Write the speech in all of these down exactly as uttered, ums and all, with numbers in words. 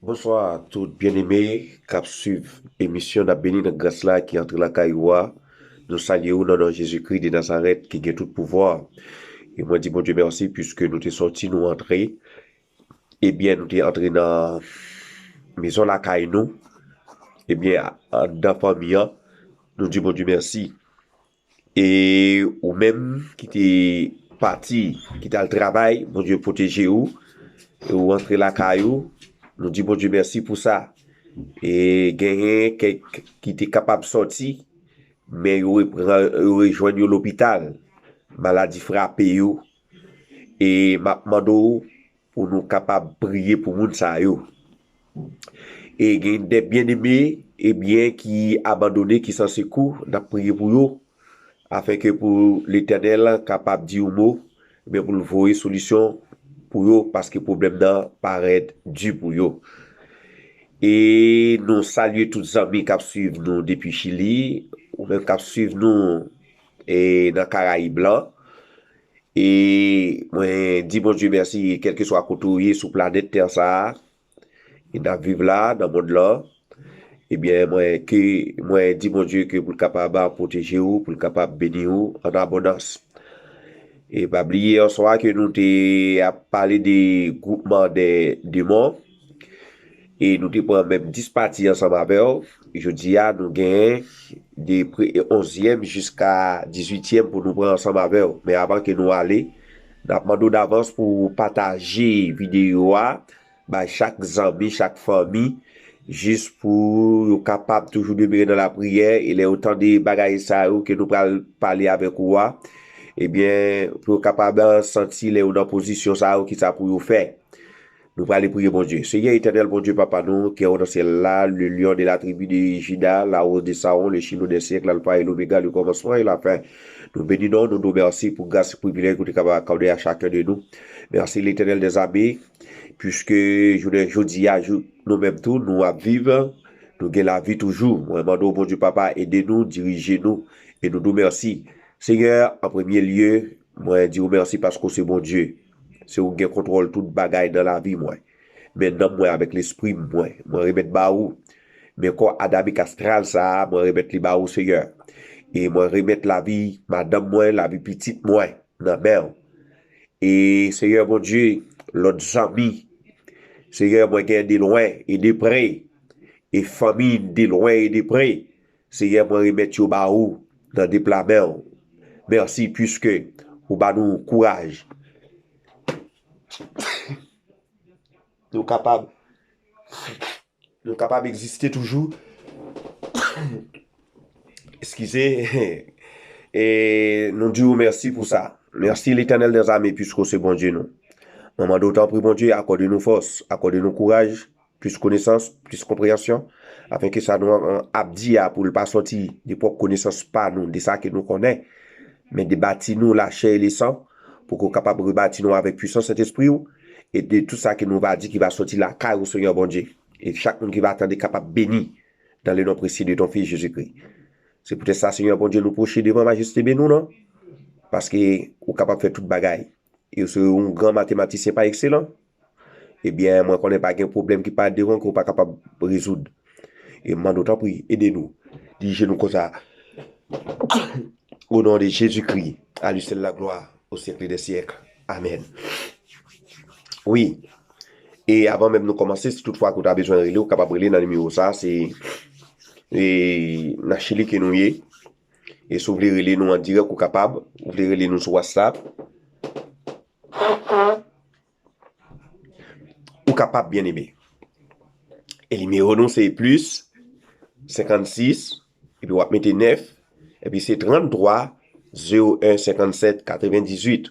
Bonswa tout byeneme k ap swiv emisyon N ap beni nan gras la ki antre lakay ou a. Nou salye ou nan non Jezikri de Nazarèt ki gen tout pouvwa. E mwen di Bondye mèsi piske nou te sòti, nou antre. Ebyen, nou te antre nan mezon lakay nou. Ebyen, anndan fanmi an, nou di Bondye mèsi. E ou menm ki te pati, ki t al travay, Bondye pwoteje ou. E ou antre lakay ou, nou di Bondye mèsi pou sa. E genyen kèk ki te kapab sòti, men yo repran, yo rejwenn yo lopital. Maladi frape yo. E m ap mande w pou nou kapab priye pou moun sa yo. E gen de byeneme, ebyen, ki abandone, ki san sekou, n ap priye pou yo, afenke pou Letènèl kapab di yon mo, ebyen, pou l voye solisyon pou yo, paske pwoblèm nan parèt di pou yo. E nou salye tout zanmi k ap swiv nou depi Chili, ou menm k ap swiv nou e nan Karayib lan. E mwen di Bondye mèsi, kèlkeswa kote w ye sou planèt tè sa a, e n ap viv la, nan mond lan. Ebyen, mwen, ke, mwen di Bondye ke pou l kapab pwoteje w, pou l kapab beni w an abondans. E pa bliye, yèswa ke nou te ap pale de gwoupman de demon. E nou te pran menm dis pati ansanm avè w. Jodi a, nou gen de pre-, onzyèm jiska dizuityèm pou nou pran ansanm avè w. Men avan ke nou ale, n ap mande w davans pou w pataje videyo a, bay chak zanmi, chak fanmi, jis pou yo kapab toujou demere nan lapriyè, e lè yo tande bagay sa yo ke nou pral pale avèk ou a, ebyen, pou yo kapab santi lè yo nan pozisyon sa yo, kisa pou yo fè. Nou prale priye Bondye. Seyè etènèl, Bondye Papa nou, ki anwo nan syèl la, le Lion de la tribi de Jida, la Rose de Saron, le Chino dè syèk, l'Alfa e l'Omega, le kòmansman e la fen. Nou beni non, nou di w mèsi pou gras e privilèj ou te kapab akòde a chakè de nou. Mèsi Letènèl dèzame, piske jounen jodi a, jou, nou menm tou, nou ap viv, nou gen lavi toujou. Mwen mande w, Bondye Papa, ede nou, dirije nou, e nou di w mèsi. Seyè, an premye lye, mwen di w mèsi paske w se Bondye. Se ou ki gen kontwòl tout bagay nan lavi mwen. Men nanm mwen avèk lespri mwen, mwen remèt ba ou. Men kò adamik astral sa a, mwen remèt li ba ou, Seyè. E mwen remèt lavi madanm mwen, lavi pitit mwen nan men w. E Seyè Bondye, lòt zanmi, Seyè, mwen gen de lwen e de pre, e fanmi de lwen e de pre, Seyè, mwen remèt yo ba ou nan de pla men w. Mèsi, piske ou ba nou kouraj. Nou kapab, nou kapab egziste toujou. Eskize. E nou di w mèsi pou sa. Mèsi, Letènèl dèzame, piske w se Bondye nou. Mwen mande w, tanpri, Bondye, akòde nou fòs, akòde nou kouraj, plis konesans, plis konpreyansyon, afenke sa nou an-, ap di a pou l pa sòti de pwòp konesans pa nou, de sa ke nou konnen, men de bati nou lachè e lesan, pou ke w kapab rebati nou avèk pwisans Sentespri w, e de tout sa ke nou va di ki va sòti lakay ou, Senyè Bondye. E chak moun ki va tande kapab beni dans le nom précieux de ton Fils Jésus-Christ. Se poutèt sa, Senyè Bondye, nou pwoche devan majeste beni w nan, paske ou kapab fè tout bagay. E w se yon gran matematisyen pa ekselan. Ebyen, mwen konnen pa gen pwoblèm ki parèt devan w ke w pa kapab rezoud. E m mande w, tanpri, ede nou. Dirije nou konsa. Au nom de Jésus-Christ, à lui seul la gloire, au siècle des siècles. Amen. Wi. E avan menm nou kòmanse, si tout fwa ke w ta bezwen rele, ou kapab rele nan nimewo sa, se, e, nan Chili ke nou ye. E si w vle rele nou an dirèk, ou kapab. Ou vle rele nou sou WhatsApp, ou kapab, byeneme. E nimewo nou se plis senkannsis, epi w ap mete nèf, epi se tranntwa, zewo en, senkannsèt, katrevendizuit.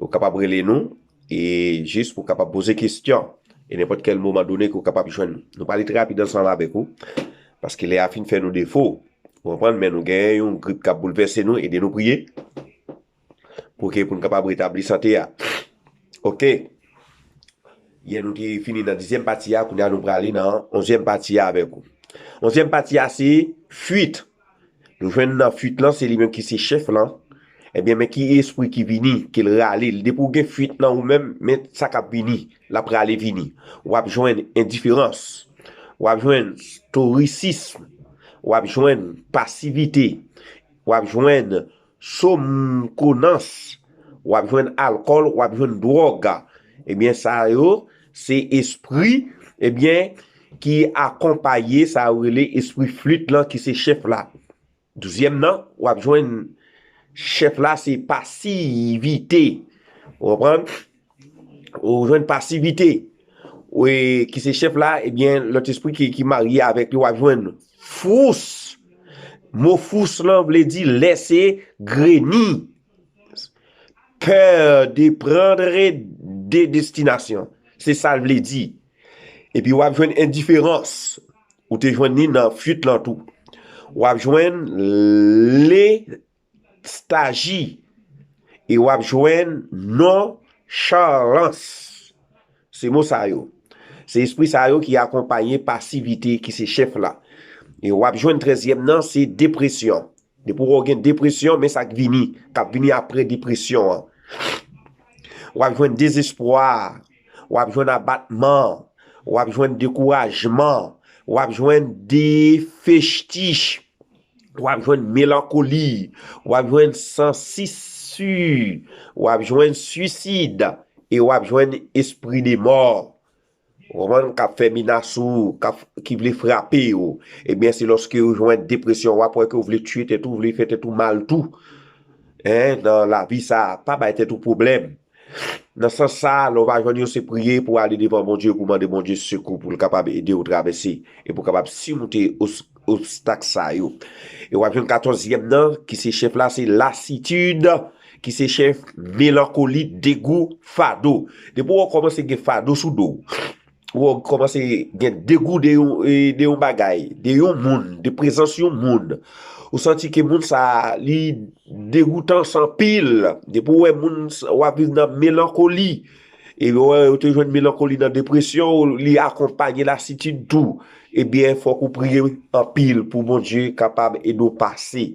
Ou kapab rele nou, e jis pou w kapab poze kesyon. E nenpòt kèl moman done ke w kapab jwenn nou. Nou prale trè rapid ansanm avèk ou, paske lè a fin fè nou defo. Ou konprann, men nou gen yon grip k ap boulvèse nou, ede nou priye. Pou ke, pou n kapab retabli sante a. Oke. Yè nou te fini nan dizyèm pati a, kounye a nou prale nan onzyèm pati a avèk ou. Onzyèm pati a se fuit. Nou jwenn nan fuit lan, se li menm ki se chèf lan. Ebyen, men ki espri ki vini, ke l rale l. Depi w gen fuit nan ou menm, men sa k ap vini, l ap rale vini. W ap jwenn endiferans. W ap jwenn storisism. W ap jwenn pasivite. W ap jwenn somnolans. W ap jwenn alkòl, w ap jwenn dwòg. Ebyen, sa yo, se espri, ebyen, ki akonpaye sa yo rele espri flit lan, ki se chèf la. Douzyèm nan, w ap jwenn chèf la, se pasivite. Ou konprann? Ou jwenn pasivite. Wi, ki se chèf la, ebyen, lòt espri ki, ki marye avèk li, w ap jwenn frus. Mo frus lan vle di lèse greni. Peur de prendre des destinations. Se sa l vle di. Epi w ap jwenn endiferans. Ou te jwenn li nan fuit lan tou. W ap jwenn lestaji. E w ap jwenn nonchalans. Se mo sa yo. Se espri sa yo ki akonpaye pasivite ki se chèf la. E w ap jwenn trèzyèm nan, se depresyon. Depi w gen depresyon, men sa k vini, k ap vini apre depresyon an. W ap jwenn dezespwa, w ap jwenn abatman, w ap jwenn dekourajman, w ap jwenn defestich, w ap jwenn melankoli, w ap jwenn sansisi, w ap jwenn swisid, e w ap jwenn espri de mò. Ou konprann? K ap fè menas ou, k ap, ki vle frape ou. Ebyen, se lòske ou jwenn depresyon, w ap wè ke ou vle tiye tèt ou, ou vle fè tèt ou mal tou. Hein, nan lavi sa, pa bay tèt ou pwoblèm. Nan sans sa, lè w pa jwenn yo, se priye pou w ale devan Bondye, pou w mande Bondye sekou, pou l kapab ede w travèse, e pou w kapab simoute os-, obstak sa yo. E w ap jwenn katòzyèm nan, ki se chèf la, se lasitid, ki se chèf melankoli, degou, fado. Depi w kòmanse gen fado sou do w, ou kòmanse gen degou de yon, e, de yon bagay, de yon moun, de prezans yon moun. Ou santi ke moun sa a, li degoutan anpil. Depi w wè moun sa, w ap viv nan melankoli. E w wè, ou te jwenn melankoli nan depresyon, ou, li akonpanye lasitid tou. Ebyen, fòk ou priye anpil pou Bondye kapab ede w pase.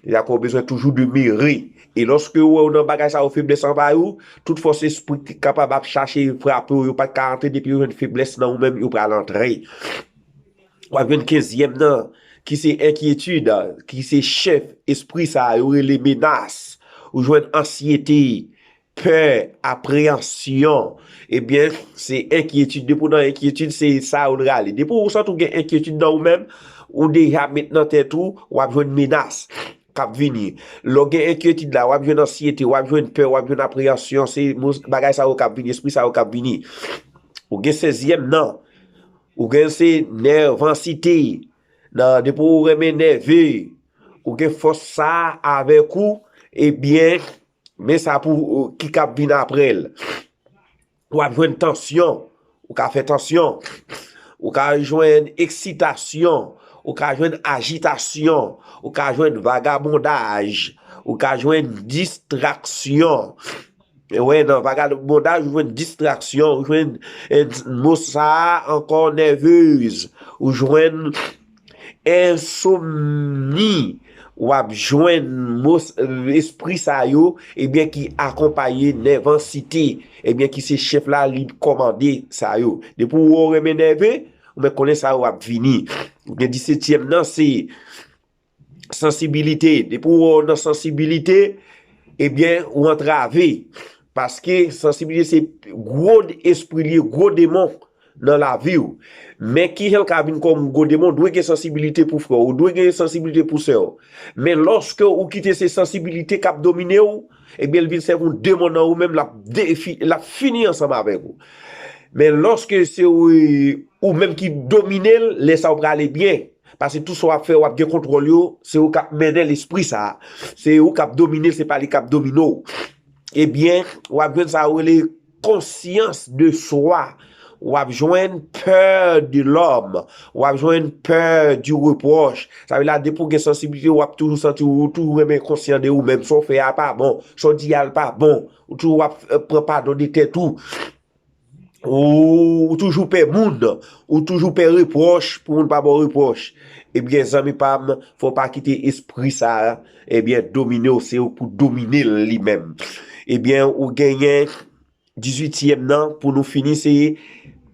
Dakò, ou bezwen toujou demere. E lòske ou wè ou nan bagay sa yo, feblès anvayi w, tout fòs espri ki kapab ap chache frape w, yo pa t ka antre, depi yo jwenn feblès nan ou menm, yo pral antre. W ap jwenn kenzyèm nan, ki se enkyetid, ki se chèf espri sa yo rele menas. Ou jwenn ansyete, pè, apreyansyon. Ebyen, se enkyetid. Depi w nan enkyetid, se sa yo rale. Depi w santi w gen enkyetid nan ou menm, ou deja met nan tèt ou, w ap jwenn menas k ap vini. Lè w gen enkyetid la, w ap jwenn ansyete, w ap jwenn pè, w ap jwenn apreyansyon, se mo-, bagay sa yo k ap vini, espri sa yo k ap vini. Ou gen sèzyèm nan, ou gen se nèvansite. Nan, depi w renmen nève, ou gen fòs sa a avèk ou, ebyen, men sa pou, ki k ap vin apre l. W ap jwenn tansyon, ou ka fè tansyon, ou ka jwenn eksitasyon, ou ka jwenn ajitasyon, ou ka jwenn vagabondaj, ou ka jwenn distraksyon. Wè, nan vagabondaj, ou jwenn distraksyon, ou jwenn, e, mo sa a ankò, nèvez, ou jwenn ensomni, w ap jwenn mo, espri sa yo, ebyen, ki akonpaye nèvansite, ebyen, ki se chèf la, li kòmande sa yo. Depi w wè w renmen nève, ou mèt konnen sa yo ap vini. Ou gen disetyèm nan, se sansibilite. Depi w wè w nan sansibilite, ebyen, ou antrave. Paske sansibilite se gwo espri li ye, gwo demon nan lavi w. Men kijan l ka vin kòm gwo demon, w dwe gen sansibilite pou frè w, w dwe gen sansibilite pou sè w. Men lòske ou kite se sansibilite k ap domine w, ebyen, l vin sèvi yon demon nan ou menm, l ap defi-, l ap fini ansanm avèk ou. Men lòske se ou, ou menm ki domine l, lè sa a ou prale byen. Paske tout sa w ap fè, w ap gen kontwòl yo, se ou k ap mennen lespri sa a. Se ou k ap domine l, se pa li k ap domine w. Ebyen, w ap jwenn sa yo rele konsyans de swa. W ap jwenn peur de l'homme. W ap jwenn peur du reproche. Sa vle di la, depi w gen sansibilite, w ap toujou santi w, ou toujou renmen konsyan de ou menm. Sa w fè a pa bon, sa w di a l pa bon. Ou toujou w ap, e, pran padon de tèt ou. ou, ou toujou pè moun, ou toujou pè repwòch, pou moun pa ba w repwòch. Ebyen, zanmi pa m, fò w pa kite espri sa a, ebyen, domine w, se ou k pou domine l li menm. Ebyen, ou genyen dizuityèm nan, pou nou fini, se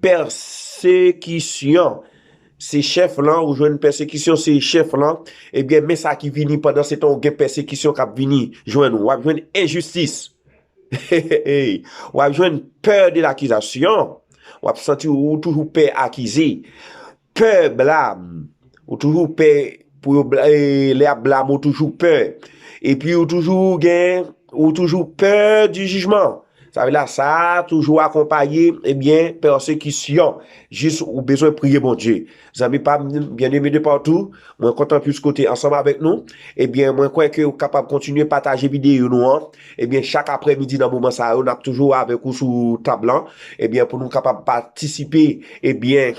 pèsekisyon. Se chèf lan, ou jwenn pèsekisyon, se chèf lan. Ebyen, men sa ki vini pandan se tan ou gen pèsekisyon k ap vini jwenn ou. W ap jwenn enjistis. W ap jwenn pè de lakizasyon. W ap santi ou toujou pè akize. Pè blam. Ou toujou pè pou yo bla- e, lè y ap blame ou toujou pè. Epi ou toujou gen, ou toujou pè di jijman. Sa vle la, sa a toujou akonpaye, ebyen, pèsekisyon. Jis ou bezwen priye Bondye. Zanmi pa m, byeneme de patou, mwen kontan plis kote ansanm avèk nou. Ebyen, mwen kwè ke ou kapab kontinye pataje videyo nou an. Ebyen, chak aprèmidi nan moman sa yo, n ap toujou avèk ou sou tab lan. Ebyen, pou nou kapab patisipe, ebyen,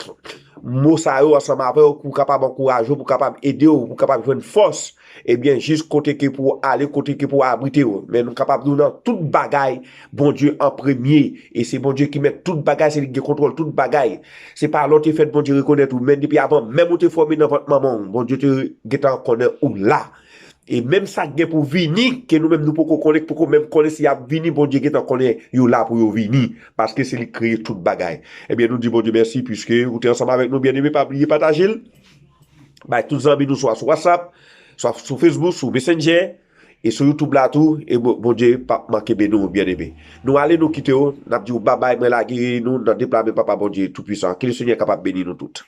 mo sa yo ansanm avè w, pou kapab ankouraje w, pou kapab ede w, pou kapab jwenn fòs, ebyen, jis kote ke pou w ale, kote ke pou w abrite w. Men nou kapab di w nan tout bagay, Bondye an premye. E se Bondye ki mèt tout bagay, se li ki gen kontwòl tout bagay. Se pa lè w te fèt Bondye rekonèt ou, men depi avan menm ou te fòme nan vant manman w, Bondye te gentan konnen ou la. E menm sa k gen pou vini, ke nou menm nou poko konnen, k poko menm konnen si y ap vini, Bondye gentan konnen yo la pou yo vini, paske se li k kreye tout bagay. Ebyen, nou di Bondye mèsi, piske ou te ansanm avèk nou, byeneme, pa bliye pataje l. Bay tout zanmi nou, swa sou WhatsApp, swa sou Facebook, sou Messenger, e sou YouTube la tou, e Bon- Bondye p ap manke beni w, byeneme. Nou ale, nou kite w, n ap di w babay, mwen lage nou nan de pla men Papa Bondye Toupisan. Ke Lesenyè kapab beni nou tout.